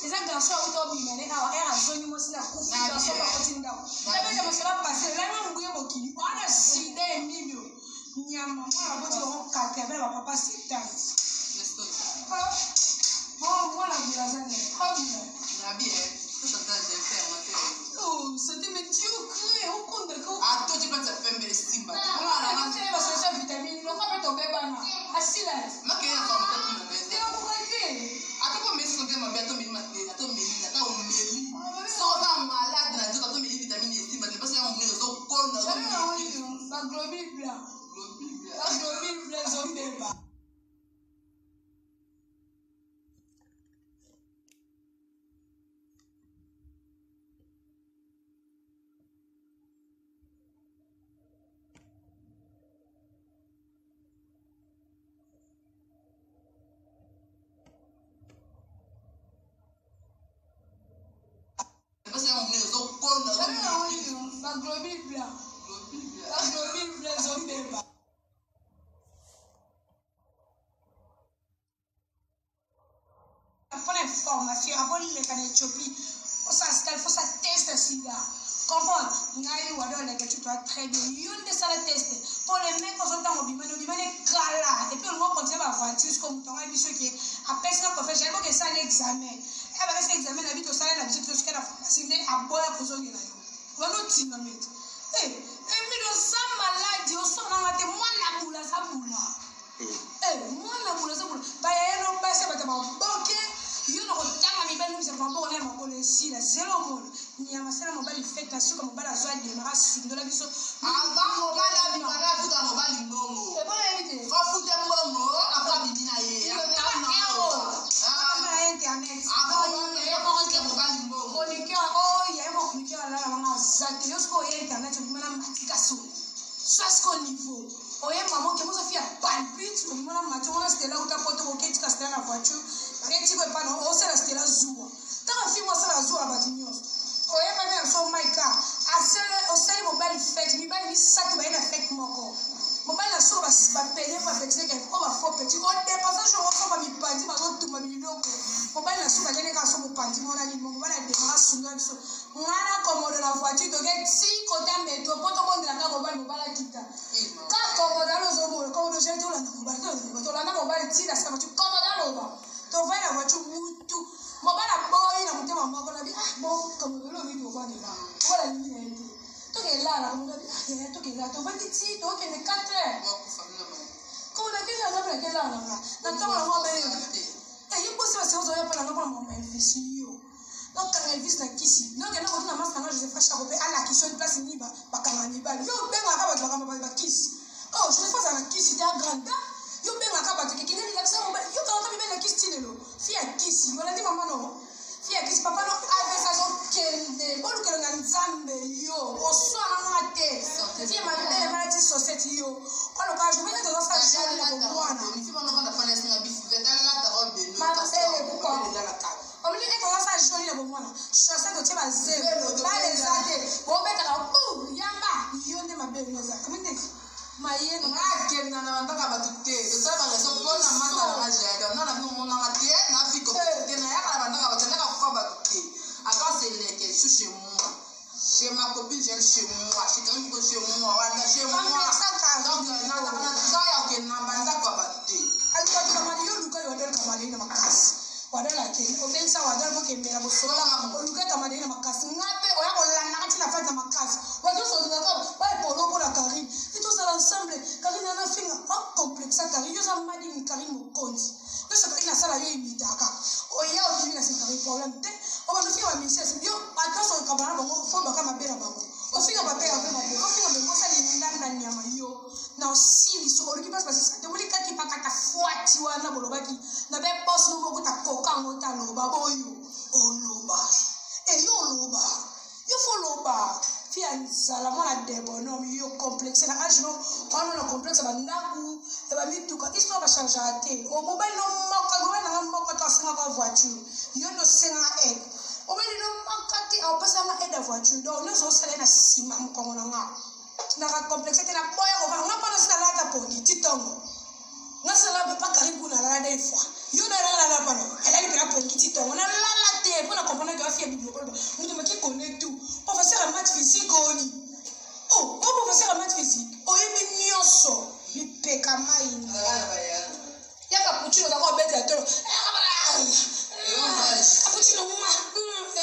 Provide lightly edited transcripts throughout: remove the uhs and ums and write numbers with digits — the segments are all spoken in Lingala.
Eza garçon auta obima ne awa ere azongi mwasi na kufi garçon bakoti ndako. Nabeta masolo pase langa mbuye mokili. Wana sida Emilio. Nyama mwana boti bango 80 ba papa 70. Oh, mwana bula aza nini? Abula. Nabi, eh. Tout ça, j'ai fait, on fait. Oh, c'était médiocre. Okondaka. Ato ti plate ya pembe esimba. Te basolution ya vitamine loka mpe tobebana asila Makeye na pharmacie tu mauvaise. te okoka te. Ata ko meli santé mabe ata omeli mabe ata omeli ata omeli. Soki oza malade na nzoto ata omeli vitamine esimba te parce que yango monene ozokonda Baglobule blanc, baglobule blanc ezobeba. Parce que yango monene ozokonda. Baglobule blanc, baglobule blanc ezobeba. Mpona information akoleka na Éthiopie osala scal fo sa test ya sida comprendre ngai wada oleka tu toi très bien yo nde sala test mpo le mec ozotanga obimani obimani kala epuis olingo continue baaventure siko moto yango yebi soki apesi na confiance yayebi oke esala examen e bapesi examen na bi tosala na biso tosuka na pharmacie nde aboya kozongela yo wana otinga mete Emile oza maladi osonanga te mwana bula aza bula. Eh, mwana bula aza bula bayaya no basi ya bato ya maboke yo na kotanga mibali misa maboko na ya makolo esila zelo omona nyama sala mobali fete na suka mobali azwa demara asundola biso. Avant mobali abima na afuta mobali mbongo. Ebona yebi te. Afute mbongo après abimi na ye. Na internet. Avant mobali mbongo. Chroniqueur oyo yaye mo chroniqueur alala banga aza te yo sikoyo oye internet obima na matika soni soit sikoyo niveau oye mama oke mozofi ya palpite obima na mati wana Stela uta poto oketika Stela na voiture baketiko epana osala Stela zuwa ntango fimo asala zuwa na bato nyonso oyebani na biso maika osali mobali fete mibali misato baye na fete moko mobali na soko bapede bapetiteke oyo bafo peti odepense jour osomba mipanzi bazotumba biloko mobali na suka ndenge kaka so mopanzi mona nini mobali ademaka asunga biso ngai na komodo na voiture toke ti kota metro mpo tobondela kaka mobali mobali akita ka komodo wana ozomona komodo jeli tolanda mobali tolanda mobali ti na sika voiture komodo aloba tovai na voiture mutu mobali aboyi na motema moko na bi ah bon komodo olobi tovandela mobali alingi na ye te tokelala komodo abi ah yaya tokelala tovandi ti tokende 4 heures komodo akeli anga mpe nakelala na nga na ntongo yango abele ye bosi basi ozoya mpo na nga mpona mama Elvis yo nokanga Elvis na kisi nokende kotuna masi nanga Josepha Chako mpe alakisi yo place nini bakanga mibali yo obengaka bato bakamba bato bakisi oh Josepha azala na kisi te agranda yo obengaka bato kekende lilakisa mobali yo kangaka mibali na kisi ti lelo fi ya kisi olandi mama no fi ya kisi papa no avesa azokende bolukelo na Nzambe yo oswananga te fi ya mabe malati societe yo oloka journée tozosala jali na bomwana mabele kuka omoni ete ozosala joli na bomwana chaussette otie bazelo bale eza te bobetaka bu yamba yo nde mabe no eza omoni ndenge mayeno. Nakenda na bandaka bato te tosala baraison mpona masala na jael nga na bino monanga te na fiko te nayaka na bandaka bato nayaka kufa bato te attends c'est leke je suis chez moi chez ma copine Jael chez moi chez Karine Moko chez moi wana chez moi. Donc nazalaka na temps ya kokende na bandako ya bato te. Alukakamani yo luka yo wadol kamalei na makasi wadol akei obengisa wadol bokemela bosolola oluka kamalei na makasi nga mpe oya kolandaka ntina fete na makasi wato olingaka baepolo mpona Karine ti tozala ensemble. Karine ana finga ocomplexa Karine yo oza madini Karine mokonzi nyonso Karine asala yo imitaka oya obimi na nsima problème te obandofinga bamisese yo bato nyonso okabana na bango fo baka mabe na bango ofinga bape ya mabe ofinga bango osali ndanda nyama yo na osili so oluki mpasi basisa te omoni kaki pakata fwati wana bolobaki na be bosi moko ta koka yango taloba boyo oloba eyo oloba yo fo loba fi ya nzala mwana debonome yo complexe na age no wana na complexe ya bandako ya bamituka histoire bachangeaka te o mobali no moko mobali nanga moko to asengaka voiture yo nde osengaka aide mobali no moko te aopesanga aide ya voiture donc nyonso osala ye na nsima mokongo na nga naka complexe te naboya kovanda nga mpona si nalata pongi ti ntongo nasala pa Karine kuna alala des fois yo nalala pano alali mpena pongi ti ntongo nalala te. ye mpo na comprendre ke afia bilokoloba moto maki connaît tout. Professeur ya math physique oni. Oh, o professeur ya math physique oyebi nyonso lipeka mai ya kapuchino kaka obetela tolo kapuchino ma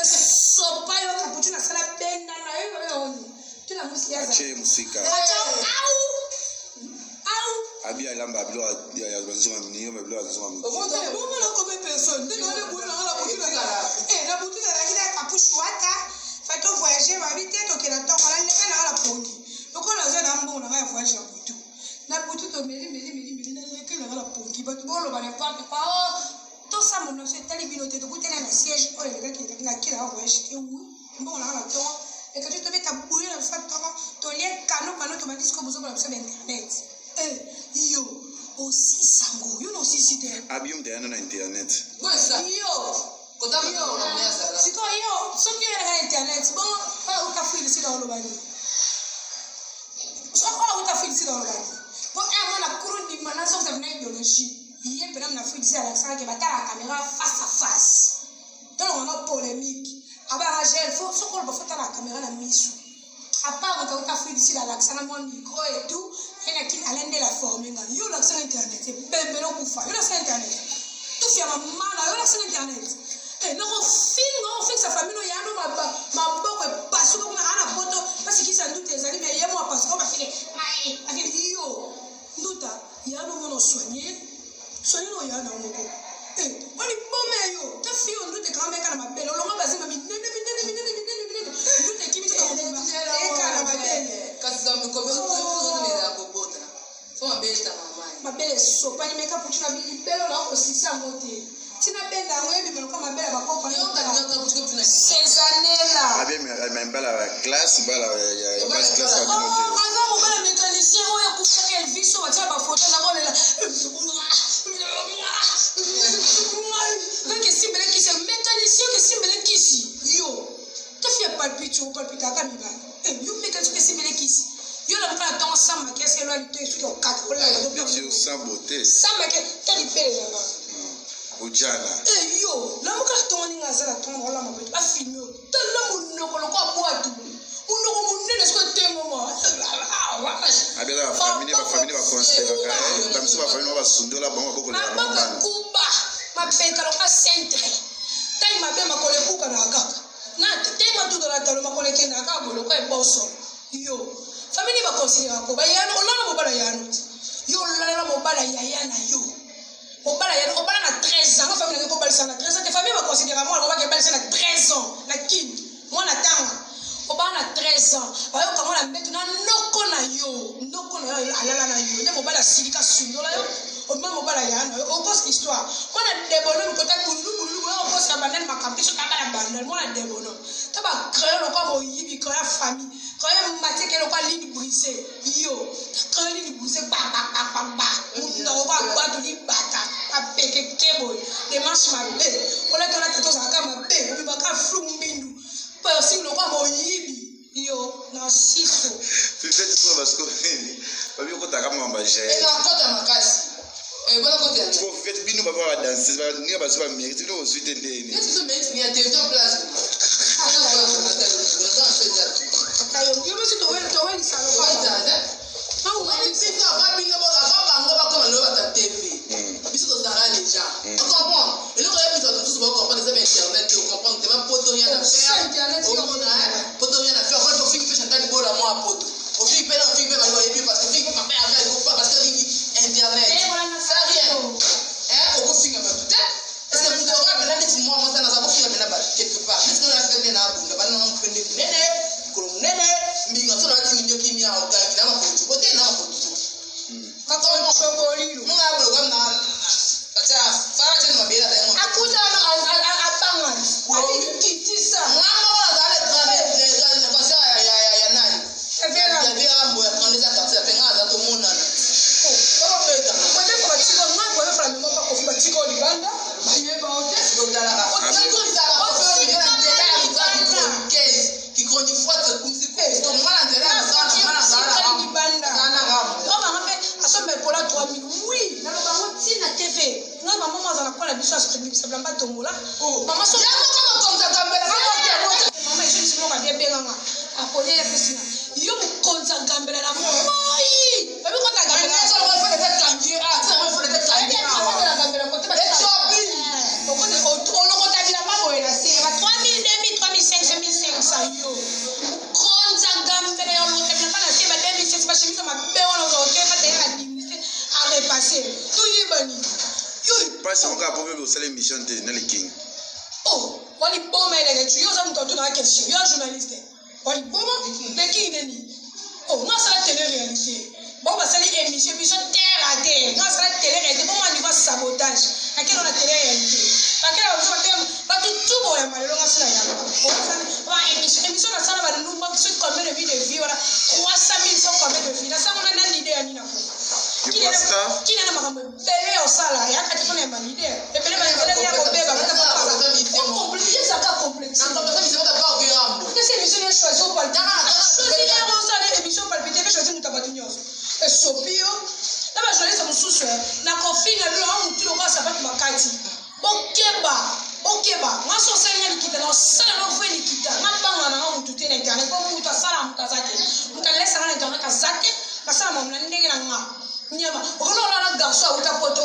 esopa yo kapuchino asala benda na yo yo oni tuna musi yaza Atie mosika. Acha au au Abi alamba biloko ya banzonga mingi, biloko ya nzonga mingi. bongo nakomi personne nde naone boye nanga na butu na butu nazalaki na kapushi wata fa to voyage babi te tokenda ntongo naleka nanga na pongi lokola naza na mbongo nanga ya voyage ya butu na butu tomeli meli meli meli naleka nanga na pongi bato boloba n'importe quoi o tosamba nyonso etali bino te tokutana na siège oyo elekaki elekaki na kela ya voyage te wi mbongo nanga na ntongo ekati tobeta buye na biso ntongo tolie kano kano tobandi sikoyo bozokola biso na internet. Yo osisango yo na osisi te. Abi yo moto ayana na internet. Yo sikoyo yo soki oyo na internet bongo oyo uta fuilisida oloba nini? Soki oyo uta fuilisida oloba nini? Po mwana kuru ndima nazongisa na idéologie ye mpena na fuilisida alakisaka ke batala caméra face à face tolonga na polémique abaka gel fo soki oloba fo tala caméra na miso. À part moto auta fuilisida alakisanga mwa micro et tout ye na kini alende la forme nga yo olakisanga internet ebembele okufa yo olakisanga internet tufi ya mama na yo olakisanga internet. Nakofinga ofikisa famille oyo yano maboko epasuka kuna aa na poto mpasikisa nduta ezali me ye mwa pasuka bafike afike yo nduta yano mona osoigne soigne no ya na moko oni bome yo te fi yo nduta ekanga meka na mabele olongo bazimba minene minene minene minene minene nduta ekimi eka na mabele. Mabele esopani meka putu na bilibelo na okosisa yango te ntina benda yango ebima lokola mabele ya bakoko sezanela. Abi mbala ya classe, mbala ya basi classe ya bino te. Aza mobala mécanicien oyo akufaka Elvis oyo batia bafoto nakolela donc esimbele kisi mécanicien oyo esimbele kisi yo tofi ya palpite opalpitaka mibale yo mécanicien esimbele kisi yo na mokala ntongo samba kesi elwa lito esuki okata Yo sans beauté. Samba ke ta lipele nanga. Ujana. Yo namoka ntongo ninga aza na ntongo naolamba beto bafilme oyo tala monoko lokola bwatu monoko monene soki etengoma. Abi aza bafamille bafamille baconsideraka bamiso bafamille bao basundola bango babokolela bango maboko bana. Ekuba mapeka lokola centre tai mabe makolo ebukanaka kaka na te matuto na talo makolo ekendaka kaka boye lokola eboso yo famille baconsideraka bayano olala mobala yano ti yo olala mobala yaya na yo obala yano obala na 13 ans nga famille nange kobalisa na 13 ans te famille baconsidéraka mwana kobaka ebalisa na 13 ans na kini mwana tanga obala na 13 ans bayoka mwana mbeto na noko na yo noko na yo alala na yo nde mobali asilika sundola yo obima mobala ya na yo okosa histoire mwana debono mikota bululubululu boyo okosa bandani makambo te soki abala bandani mwana debono to bacrayon lokola moyibi crayon ya famille crayon matieke lokola ligne brisé yo crayon ligne brisé gbagbagbagba munoko kwa bato libata bapekeke boye demarche mabe olata olata tozalaka mabe obimaka flu mbindu mpo osingi lokola moyibi yo na siso. Fifete so parce que babi okotaka mwa bagel. Makasi. Po fifete bino baba badanse ninga bazwi bamérite bino bozwi te ndeni. Yo biso towelisa lokola Bango bakoma lelo bata TV biso tozala déjà ocomprendre eloko ya biso mosusu bacomprendre eza bainternet te ocomprendre te bapoto rien à faire omona poto rien à faire ofingi mpe Chantal Bola mwa poto ofingi mpe na ofingi mpe bato bayebi parce que ofingi mpe papa yanga ekofa parce que olingi internet ça rien okofinga bato te est ce que moto oka mpena neti mwa mwasi naza kofinga mpena bato quelque part neti nona fete na abunda bana na mopende monene likolo monene mbinga so na batimi nyoki mi aogangi na makotuko te na makotuko. Sobolilo. Akuta abanga alikitisa. Peut-être batika nga koyefala memo bakofi batika oyo libanda bayeba o te. Libanda obanga mpe asomba epola 3000 oui naloba yango ntina. na TV. Nga mama moko azala kola biso asukibisa bilamba tongola. Mama so mama ezongisi moko abie benganga akolia ya pesi na yo mokonzi agambela na moi oyebi kota gambela olokota bilamba boye na se ba 3000 2000 3500 1500 yo mokonzi agambela ya olokota bilamba na se ba 2500 bashemise mabe wana ozoke bataya na dignité arepasse toyebani yo. Mpasi yango kaka po bebe osala émission te na leking. Oh, waliboma eleke tu yo oza moto atunaka question yo journaliste waliboma leking neni. Oh, nga asala télé réalité bo basali émission biso terre à terre. Nga asala télé réalité bo niveau sabotage akela na télé réalité bakela babiso batema bato tu boya malelo. Nga sila yamba ba émission émission nasala bandumba soki combien de vues de vie wana 300 000 so combien de vues nasango na leader ya nini ako kina na makambo ebele ya osala yaka ti mpona ya baleader ebele banzela ya kobeba ezaka complexe. Kesi émission ne choisi opalpite, osala émission opalpite mpe choisi moto ya bato nyonso esopi yo na bajournaliste mosusu na kofinga bino a motu lokola sapatu bakati. Bokeba, bokeba. Nga so osalinga likita na osala no vrai likita. Nga banga nanga motu te na internet po motu asala motu aza te, motu alesanga na internet aza te. Nasala mamu na ndenge na nga. Nyama okona olala garçon auta poto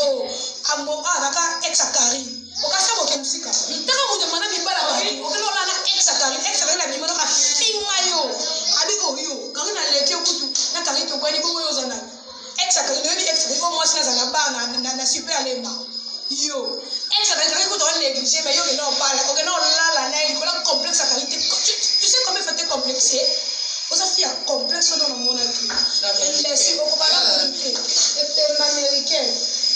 azaka ex ya Karine okasa boke mosika taka moto emana mibala bato okona olala ex ya Karine, ex ya Karine abima noko afinga yo abi oyo Karine aleki yo kutu na Karine tobwani bongo yo oza nani? Ex ya Karine oyebi ex ya mwasi naza na bar na super alemba yo ex ya Karine kutu onéglige mais yo okende obala okende olala na ye likolo complexe ya Karine te. Tu sais combien faut te complexer? Oza fille ya complexe oyo namonaki imbécile okobala kutu te ebemba américain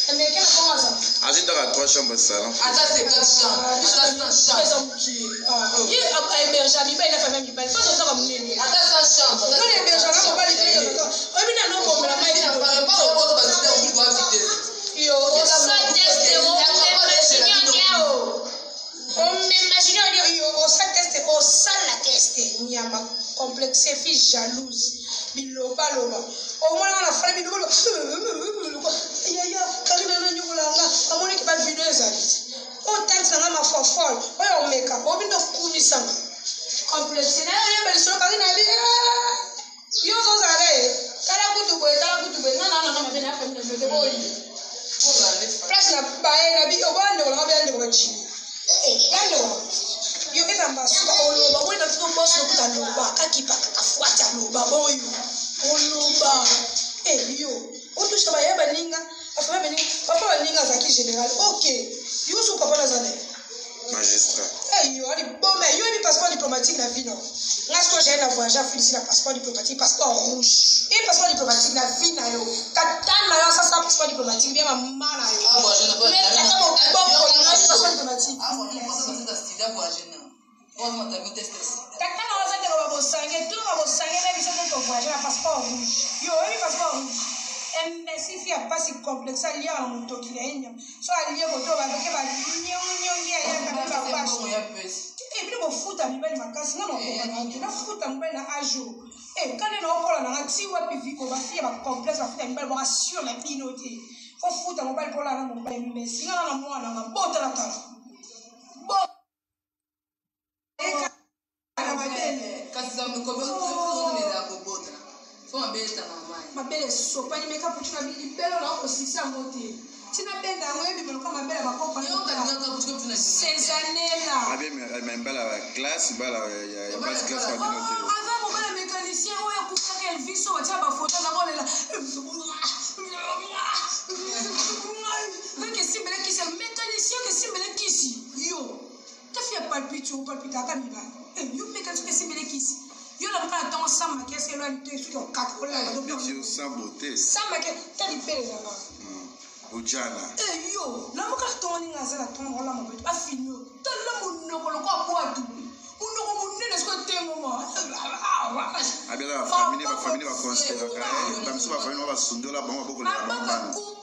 américain na kongo aza. Azwi ndaka 3 chambre salon. Ata 50 chambre, ata 100 chambre. Eza mokie ye ahéberge mibali na famille mibali fo azotaka monene. Ata 100 chambre. Nani héberge na mobali te oyebi nani obombela mai yo osa teste omema junior diao omema junior dio yo osa teste osala teste nyama complexe fille jalouse bilobaloba omonaka na fala bilobaloba yaya Karina na nyokolanga amoniki bavideo ezali oyo tante nanga mafafol oyo omeka obi nde okumisanga complexe na yo oyeba lisolo Karina abi yo ozozala ye tala kutu boye tala kutu boye nga na nanga mabe na famille na te boyi place na baye na bi oba ndeko nanga beya ndeko bacimi ya ndeko yo eza masuka oloba boyi na biso boso lokuta aloba kakipa kaka fwati aloba boyo oloba yo otushika baya baninga bafamille baninga papa baninga azalaki général. Ok, yo so papa naza na ye. Magistrat. Yo ali bome yo yebi passeport diplomatique na vie no nga sikoyo jaye na voyage afilisi na passeport diplomatique, passeport rouge ye passeport diplomatique na vie na yo tata na yo asasa passeport diplomatique bien mama na yo mais tata moboko na yo passeport diplomatique tata na oza ndeko babosange to babosange na biso mpo tovoyage na passeport rouge. Yo oyebi passeport rouge imbécile fi ya pasi complexe aliaka na motoki na ye nyama so alie koto bazoke banyongyongi ayaka mpe bapashe ebino bofuta mibali makasi nga nakoka te nafuta mobali na age oyo kande na okola nanga ti wapi viko bafille bacomplexe bafuta mibali bokasure na bino te ofuta mobali mpo olala na mobali imbécile nga na mwana nga botala tala bo na mabele. Kasi fo mabele etanga mai. Mabele esopani meka putu na libelo na okosisa yango te ntina benda yango yebi loka mabele bakopa sezanela. Abe mbala ya classe bala ya basse classe babino te. Aza mobala mécanicien oyo akufaka Elvis oyo batia bafoto aza kolela donc esimbele kisi ya mécanicien kesimbele kisi yo tafi ya palpite opalpitaka mibali yo mécanicien kesimbele kisi yo na mokala ntongo samba kesi elwani te soki okata olala. Yo sans beauté. Samba ke ta libele ezalaka. Ujana. Yo namokala ntongo ninga aza na ntongo olama beto bafilme yo tala monoko lokola bwatu monoko monene soki otengoma. Abe aza bafamille bafamille baconsidéraka bamiso bafamille bango basundola bango babokolela bango maboko bana.